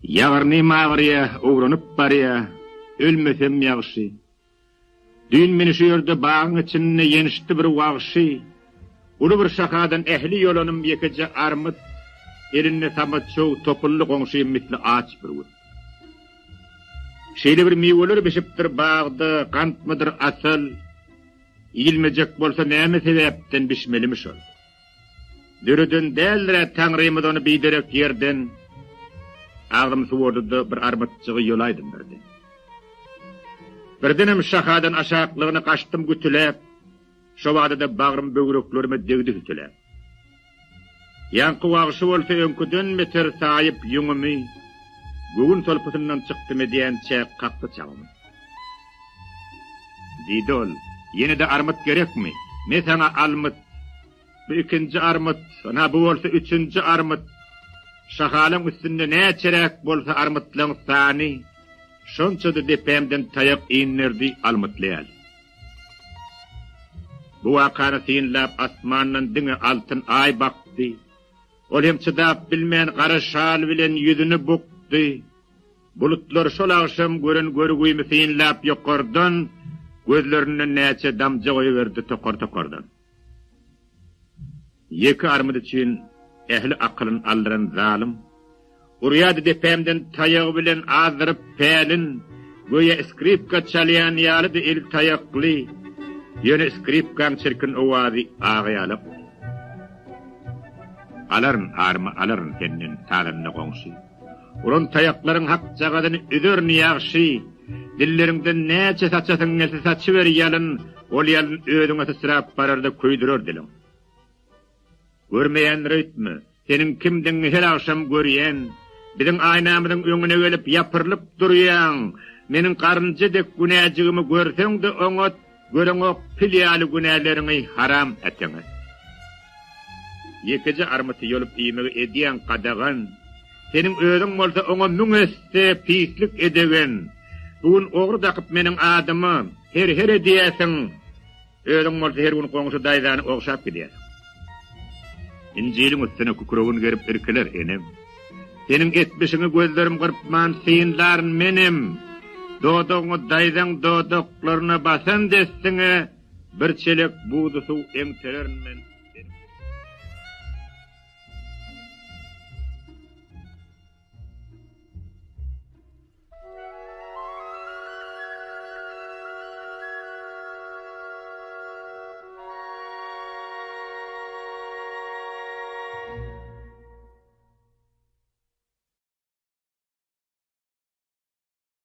Ýagyrnym agyrýa, owranyp barýa, ölmesem ýagşy. Düýn meni şu ýerde bagyň içinde ýençdi bir wagşy. Uly bir şahadan ähli ýolanym ýekeje armyt, elinde samaçow topuldy goňşym misli aç bürgüt. Şeýle bir miweler bişipdir bagda, gantmydyr asal, iýilmejek bolsa näme sebäpden bişmelimiş ol? Döreden däldir-ä Taňrymyz ony biderek ýerden. Agzym suwardy-da bir armytjygy ýolaýdym birden. Birdenem şahadan aşaklygyna gaçdym gütüläp, şo bada-da bagrym böwreklerime degdi hütüläp. Ýaňky wagşy bolsa öňküden beter saýyp ýüňümi, göwün solpusyndan çykdym edýänçä kakdy çagymy. Diýdi ol, Ýene-de armyt gerekmi? Me saňa almyt! Bu ikinji armyt, ynha bu bolsa üçünji armyt. Şahalaň üstünde näçeräk bolsa armytlaň sany, şonça-da depämden taýak inderdi almytly ýaly. Bu wakany synlap asmandan diňe altyn aý bakdy. Ol hem çydap bilmän gara şal bilen ýüzüni bukdy. Bulutlar şol agşam gören görgümi synlap ýokardan, gözlerinden näçe damja goýberdi tokar-tokardan. Ýeke armyt üçin ähli akylyn aldyran zalym, urýardy depämden taýagy bilen azdyryp pälin, göýä skripka çalýan ýalydy eli taýakly, ýöne skripkaň çirkin owazy agy ýalakdy. Alaryn arymy alaryn senden sazanda goňşy. Uran taýaklaryň hakjagazyny üzerin ýagşy, Dilleriňden näçe saçasyň gelse saçyber ýalyn, Ol ýalyn özüňe syçrap barar-da köýdürer diliň. Görmeýändir öýtme, seniň kimdigiňi her agşam görýän, Biziň aýnamyzyň öňüne gelip ýapyrylyp durýaň, Meniň garynja dek günäjigimi görseň-de oňat, Göreňok pil ýaly günäleriňi haram äteňe. Ýekeje armyty ýolup iýmegi edýäň gadagan. Seniň özüň bolsa oňa müň esse pislik edegen. Bu gün ogry dakyp meniň adyma her-her edýäsiň. Özüň bolsa her gün goňşy daýzany ogşap gidýäsiň. Injiliň üstüne kükregin gerip irkiler enem. Seniň etmişiňi gözlerim gyrpman synlaryn menem. Dodagyňy daýzaň dodaklaryna basan dessiňe bir çelek buzly suw eňtererin men.